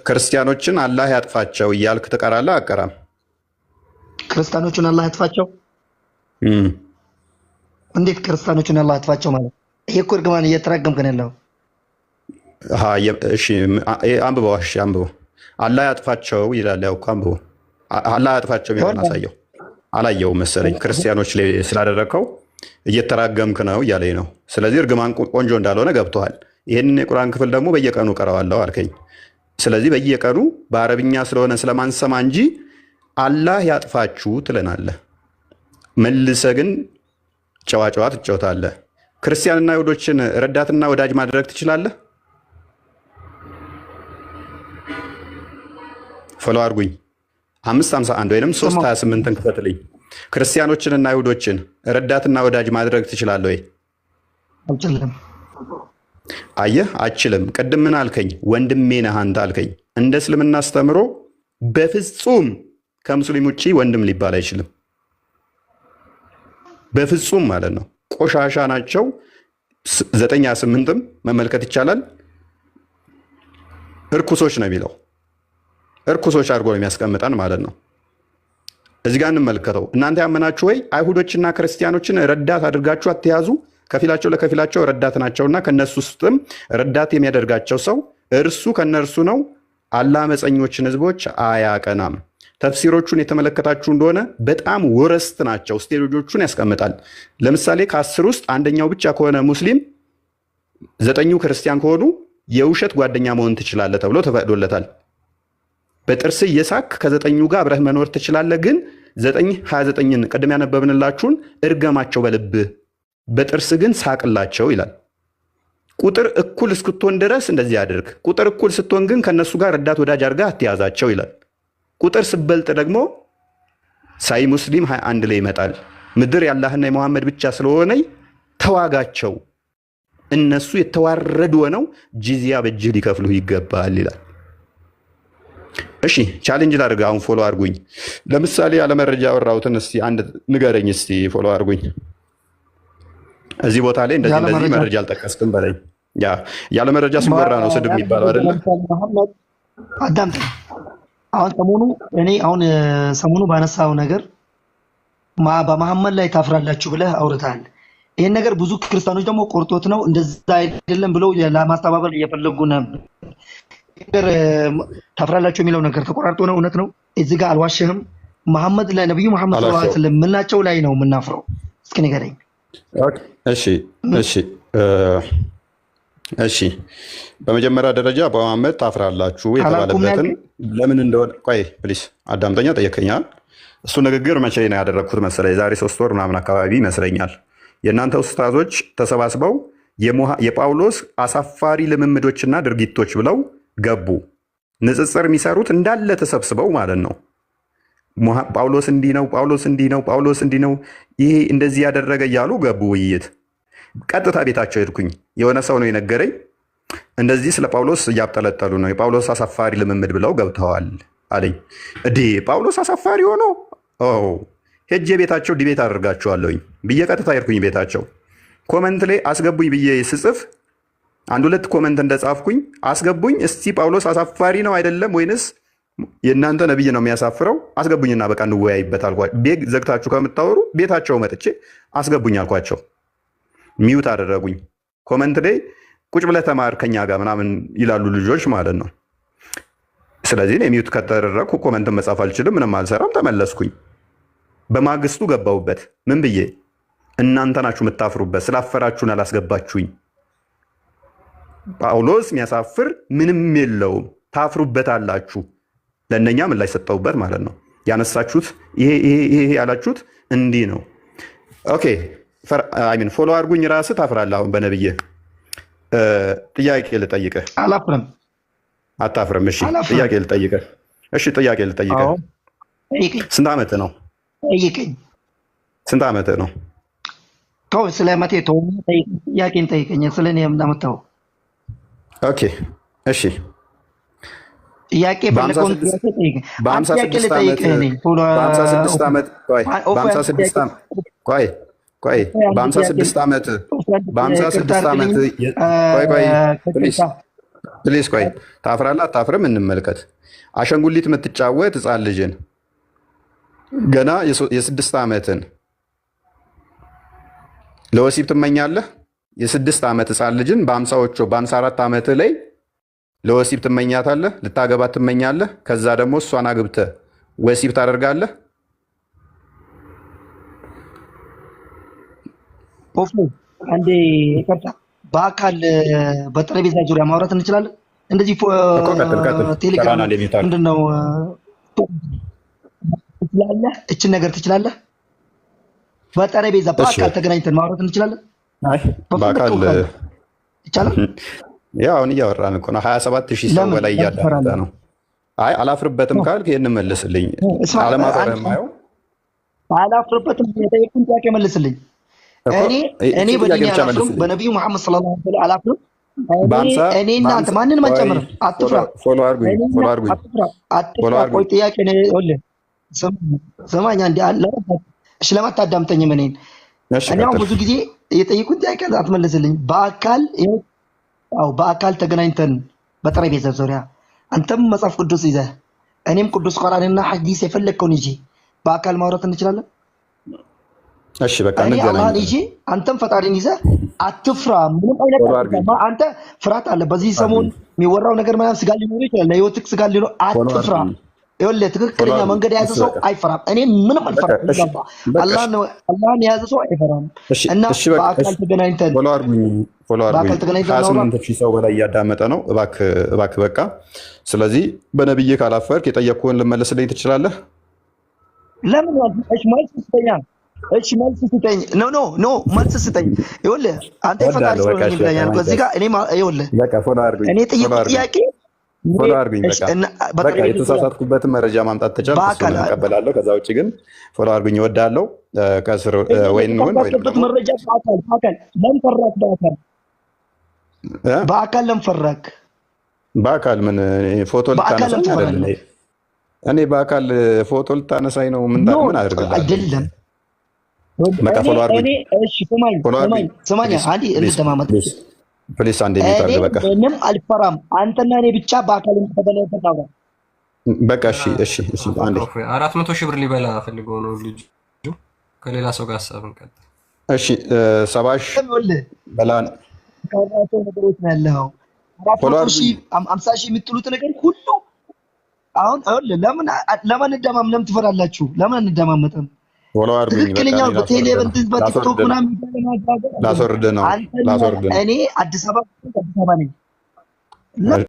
ክርስቲያኖችን አላህ ያጥፋቸው እያልክ ትቀራለህ? አቀራም ክርስቲያኖቹን አላህ ያጥፋቸው። እንዴት ክርስቲያኖቹን አላህ ያጥፋቸው ማለት? ይሄ እኮ እርግማን እየተራገምክ ነው ያለው። እሺ አንብበው። እሺ አንብበው። አላህ ያጥፋቸው ይላል። ያው እኮ አንብበው። አላህ ያጥፋቸው የሚለውን አሳየው። አላየውም መሰለኝ። ክርስቲያኖች ላይ ስላደረግከው እየተራገምክ ነው እያለኝ ነው። ስለዚህ እርግማን ቆንጆ እንዳልሆነ ገብቶሃል። ይህንን የቁርአን ክፍል ደግሞ በየቀኑ እቀረዋለሁ አልከኝ። ስለዚህ በየቀኑ በአረብኛ ስለሆነ ስለማንሰማ እንጂ አላህ ያጥፋችሁ ትለናለህ። መልሰህ ግን ጨዋ ጨዋ ትጫወታለህ። ክርስቲያንና አይሁዶችን ረዳትና ወዳጅ ማድረግ ትችላለህ? Follow አድርጉኝ። 551 ወይም 328ን ክፈትልኝ። ክርስቲያኖችንና አይሁዶችን ረዳትና ወዳጅ ማድረግ ትችላለህ ወይ? አልችልም። አየህ፣ አችልም። ቅድም ምን አልከኝ? ወንድሜ ነህ አንተ አልከኝ። እንደ እስልምና አስተምሮ በፍጹም ከሙስሊም ውጭ ወንድም ሊባል አይችልም። በፍጹም ማለት ነው። ቆሻሻ ናቸው። 9:28ም መመልከት ይቻላል። እርኩሶች ነው የሚለው፣ እርኩሶች አድርጎ ነው የሚያስቀምጠን ማለት ነው። እዚህ ጋር እንመልከተው። እናንተ ያመናችሁ ወይ አይሁዶችና ክርስቲያኖችን ረዳት አድርጋችሁ አትያዙ፣ ከፊላቸው ለከፊላቸው ረዳት ናቸውና ከነሱ ውስጥም ረዳት የሚያደርጋቸው ሰው እርሱ ከነርሱ ነው። አላህ አመፀኞችን ህዝቦች አያቀናም። ተፍሲሮቹን የተመለከታችሁ እንደሆነ በጣም worst ናቸው። Stage ኦቹን ያስቀምጣል። ለምሳሌ ከ10 ውስጥ አንደኛው ብቻ ከሆነ ሙስሊም፣ ዘጠኙ ክርስቲያን ከሆኑ የውሸት ጓደኛ መሆን ትችላለህ ተብሎ ተፈቅዶለታል። በጥርስ እየሳክ ከዘጠኙ ጋር አብረህ መኖር ትችላለህ። ግን 9:29ን ቅድም ያነበብንላችሁን እርገማቸው በልብህ፣ በጥርስ ግን ሳቅላቸው ይላል። ቁጥር እኩል እስክትሆን ድረስ እንደዚህ አድርግ። ቁጥር እኩል ስትሆን ግን ከእነሱ ጋር ረዳት ወዳጅ አድርገህ አትያዛቸው ይላል። ቁጥር ስበልጥ ደግሞ ሳሂህ ሙስሊም 21 ላይ ይመጣል። ምድር የአላህና የመሐመድ ብቻ ስለሆነ ተዋጋቸው፣ እነሱ የተዋረዱ ሆነው ጂዚያ በእጅህ ሊከፍሉ ይገባል ይላል። እሺ challenge ላድርግ። አሁን follow አድርጉኝ። ለምሳሌ ያለመረጃ ያወራሁትን እስቲ አንድ ንገረኝ። እስቲ follow አድርጉኝ። እዚህ ቦታ ላይ እንደዚህ እንደዚህ መረጃ አልጠቀስክም በለኝ። ያ ያለ መረጃ ሲወራ ነው ስድብ የሚባለው አይደለ? አዳምጠኝ። አሁን ሰሞኑ እኔ አሁን ሰሞኑ ባነሳው ነገር በመሐመድ ላይ ታፍራላችሁ ብለህ አውርተሃል። ይህን ነገር ብዙ ክርስቲያኖች ደግሞ ቆርጦት ነው እንደዛ አይደለም ብለው ለማስተባበል እየፈለጉ ነበር። ነገር ታፍራላችሁ የሚለው ነገር ተቆራርጦ ነው። እውነት ነው። እዚህ ጋር አልዋሽህም። መሐመድ ላይ ነብዩ መሐመድ ሰለላሁ ዐለይሂ ወሰለም ምናቸው ላይ ነው የምናፍረው? እስኪ ንገረኝ። እሺ እሺ እሺ፣ በመጀመሪያ ደረጃ በመሐመድ ታፍራላችሁ የተባለበትን ለምን እንደሆነ ቆይ please አዳምጠኛ። ጠየቀኛል። እሱ ንግግር መቼ ነው ያደረግኩት መሰለኝ? የዛሬ 3 ወር ምናምን አካባቢ ይመስለኛል። የእናንተ ኡስታዞች ተሰባስበው የጳውሎስ አሳፋሪ ልምምዶችና ድርጊቶች ብለው ገቡ። ንጽጽር የሚሰሩት እንዳለ ተሰብስበው ማለት ነው። ጳውሎስ እንዲህ ነው፣ ጳውሎስ እንዲህ ነው፣ ጳውሎስ እንዲህ ነው፣ ይሄ እንደዚህ ያደረገ እያሉ ገቡ ውይይት። ቀጥታ ቤታቸው ሄድኩኝ። የሆነ ሰው ነው የነገረኝ። እንደዚህ ስለ ጳውሎስ እያብጠለጠሉ ነው፣ የጳውሎስ አሳፋሪ ልምምድ ብለው ገብተዋል አለኝ። እዴ ጳውሎስ አሳፋሪ ሆኖ ሄጄ ቤታቸው debate አደርጋቸዋለሁኝ ብዬ ቀጥታ ሄድኩኝ ቤታቸው። Comment ላይ አስገቡኝ ብዬ ስጽፍ አንድ ሁለት comment እንደጻፍኩኝ አስገቡኝ። እስቲ ጳውሎስ አሳፋሪ ነው አይደለም ወይንስ የእናንተ ነብይ ነው የሚያሳፍረው? አስገቡኝና በቃ እንወያይበት አልኳቸው። ቤት ዘግታችሁ ከምታወሩ ቤታቸው መጥቼ አስገቡኝ አልኳቸው። Mute አደረጉኝ። Comment ላይ ቁጭ ብለህ ተማር ከኛ ጋር ምናምን ይላሉ ልጆች ማለት ነው። ስለዚህ እኔ mute ከተደረግኩ comment ን መጻፍ አልችልም፣ ምንም አልሰራም። ተመለስኩኝ። በማግስቱ ገባሁበት። ምን ብዬ? እናንተ ናችሁ የምታፍሩበት፣ ስላፈራችሁን አላስገባችሁኝ። ጳውሎስ የሚያሳፍር ምንም የለውም፣ ታፍሩበታላችሁ። ለእነኛ ምላሽ ሰጠሁበት ማለት ነው። ያነሳችሁት ይሄ ይሄ ይሄ ያላችሁት እንዲህ ነው። Okay I mean follow አድርጉኝ። ራስህ ታፍራለህ። አሁን በነብይህ ጥያቄ ልጠይቅህ። አላፍርም። አታፍርም? እሺ አላፍርም። ጥያቄ ልጠይቅህ። እሺ ጥያቄ ልጠይቅህ። አዎ ጠይቀኝ። ስንት ዓመትህ ነው? ጠይቀኝ። ስንት ዓመትህ ነው? ተው፣ ስለ መቴ ተው፣ ጥያቄን ጠይቀኝ። ስለ እኔ የምታመጣው Okay እሺ ጥያቄ በሀምሳ የፈለከውን ስድስት ጥያቄ ጠይቀኝ። አንድ በሀምሳ ጥያቄ ስድስት ዓመት ልጠይቅህ እኔ ቶሎ በ56 ዓመት ቆይ ኦፎ በሀምሳ አንድ ስድስት ጥያቄ ዓመት ቆይ ቆይ አንድ በሀምሳ ጥያቄ ስድስት ዓመት አንድ በሀምሳ ይቅርታ ስድስት ዓመት አድርግልኝ። ቆይ ቆይ please ከይቅርታ Please ቆይ፣ ታፍራለህ አታፍርም? እንመልከት። አሻንጉሊት የምትጫወት ህፃን ልጅን ገና የ6 ዓመትን ለወሲብ ትመኛለህ? የ6 ዓመት ህፃን ልጅን በ50ዎቹ በ54 ዓመት ላይ ለወሲብ ትመኛታለህ? ልታገባት ትመኛለህ? ከዛ ደግሞ እሷን አግብተህ ወሲብ ታደርጋለህ? ኦፍ አንዴ ይቅርታ፣ በአካል በጠረጴዛ ዙሪያ ማውራት እንችላለን። እንደዚህ እኮ ቀጥል ቀጥል። ቴሌግራም ሰላን አንዴ mute አድርግ። ምንድን ነው ትችላለህ? እችን ነገር ትችላለህ? በጠረጴዛ እሺ በአካል ተገናኝተን ማውራት እንችላለን። አይ በአካል በፈለግከው ቀን ይቻላል። ያው አሁን እያወራን እኮ ነው። 27,000 ሰው ለምን በላይ ለምን እያዳመጠ ትፈራለህ? ነው። አይ አላፍርበትም ካልክ ይህን መልስልኝ። እስማ አለማፈርህ አንድ የማየው አላፍርበትም። የጠየቅኩህን ጥያቄ መልስልኝ። እኮ እኔ እኔ እቺ ጥያቄ በዲኔ ብቻ አላፍርም፣ መልስልኝ። በነቢዩ መሐመድ ሰለላሁ ዐለይሂ ወሰለም አላፍርም። እኔ በአምሳ እኔ እናንተ በአምሳ ማንንም ቆይ አንጨምርም። አትፍራ። Follow አድርጉኝ፣ እኔና follow አድርጉኝ፣ አትፍራ፣ follow አትፍራ። ቆይ አድርጉኝ። ጥያቄ ነው። ይኸውልህ ስማኝ አንዴ እሺ፣ ለምን አታዳምጠኝም? እኔን እሺ እኔ አሁን ቀጥል። ብዙ ጊዜ የጠየቁን ጥያቄ አትመልስልኝ። በአካል ይኸው፣ አዎ፣ በአካል ተገናኝተን በጠረጴዛ ዙሪያ አንተም መጽሐፍ ቅዱስ ይዘህ እኔም ቅዱስ ቁርአንና ሐዲስ የፈለግከውን ይዤ በአካል ማውራት እንችላለን። እሺ በቃ እኔ እንገናኝ። አላህን ይዤ አንተም ፈጣሪን ይዘህ አትፍራ፣ ምንም አይነት follow አትፍራ። አድርጉኝ፣ አንተ ፍርሃት አለ። በዚህ ሰሞን አድርጉኝ፣ የሚወራው ነገር ምናምን ስጋት ሊኖር ይችላል፣ ለህይወትህ ስጋት ሊኖር፣ follow አትፍራ። አድርጉኝ፣ ይኸውልህ follow ትክክለኛ አድርጉኝ። መንገድ የያዘ እሺ ሰው በቃ አይፈራም። እኔ ምንም በቃ አልፈራም። እሺ ይገባ በቃ እሺ አላህን የያዘ ሰው አይፈራም። እሺ እና እሺ በቃ እሺ በአካል ተገናኝተን follow አድርጉኝ፣ follow አድርጉኝ። በአካል ተገናኝተን እናውራ። 28,000 ሰው በላይ እያዳመጠ ነው። እባክህ እባክህ በቃ ስለዚህ በነብዬ ካላፈርክ የጠየቅኩህን ልመለስልኝ ትችላለህ? ለምን ያልኩህ? እሺ መልስ ስጠኛ። እሺ መልስ ስጠኝ። No no no መልስ ስጠኝ። ይኸውልህ አንተ የፈጣሪ እወዳለሁ። ሰው በቃ ነኝ እሺ በቃ ብለኛል እኮ እዚህ ማይዳስ ጋር እኔ ይኸውልህ በቃ follow አድርጉኝ፣ እኔ follow የጠየቁት አድርጉኝ፣ ጥያቄ follow አድርጉኝ። እሺ በቃ እና በቃ በጠረጴዛ ዙሪያ የተሳሳትኩበትን መረጃ ማምጣት ተቻልክ፣ እሱን በአካል እቀበላለሁ። ከዛ ውጭ ግን follow አድርጉኝ፣ እወዳለሁ። ከስር ወይ እንሁን ወይንም የተሳሳትክበት ደግሞ መረጃ በአካል በአካል ለምን ፈራክ? በአካል እ? በአካል ለምን ፈራክ? በአካል ምን ፎቶ በአካል ለምን ልታነሳኝ አይደል? ትፈራለህ? እኔ በአካል ፎቶ ልታነሳኝ ነው? ምን No ምን አደርግልሃለሁ? አይደለም። በቃ እኔ follow አድርጉኝ፣ እኔ እሺ ስማኝ follow ስማኝ አድርጉኝ። ስማኝ please አንዴ please እንደማመጥ please please አንዴ mute እኔ አድርግ። በቃ ምንም አልፈራም። አንተና እኔ ብቻ በአካል ተገናኝተን እናውራ። በቃ እሺ እሺ እሺ አንዴ 400,000 ብር ሊበላ ፈልገው ነው ልጁ። ከሌላ ሰው ጋር ሀሳብ እንቀጥል። እሺ 70,000 ይኸውልህ በላን ካሏቸው ነገሮች ነው ያለኸው። አራት follow መቶ አድርጉኝ። ሺህ 50,000 የምትሉት ነገር ሁሉ አሁን ይኸውልህ ለምን ለምን እንደማም ለምን ትፈራላችሁ? ለምን እንደማመጥም? follow አድርጉኝ። በቃ ትክክለኛው እኔ በቴሌ ላስወርድ ነው በእንትን በቲክቶክ ላስወርድ ነው ምናምን የሚባለው ማጋገር አይደለም። ላስወርድ ነው አንተና ላስወርድ ነው። እኔ አዲስ አበባ አዲስ አበባ ነኝ። ለምን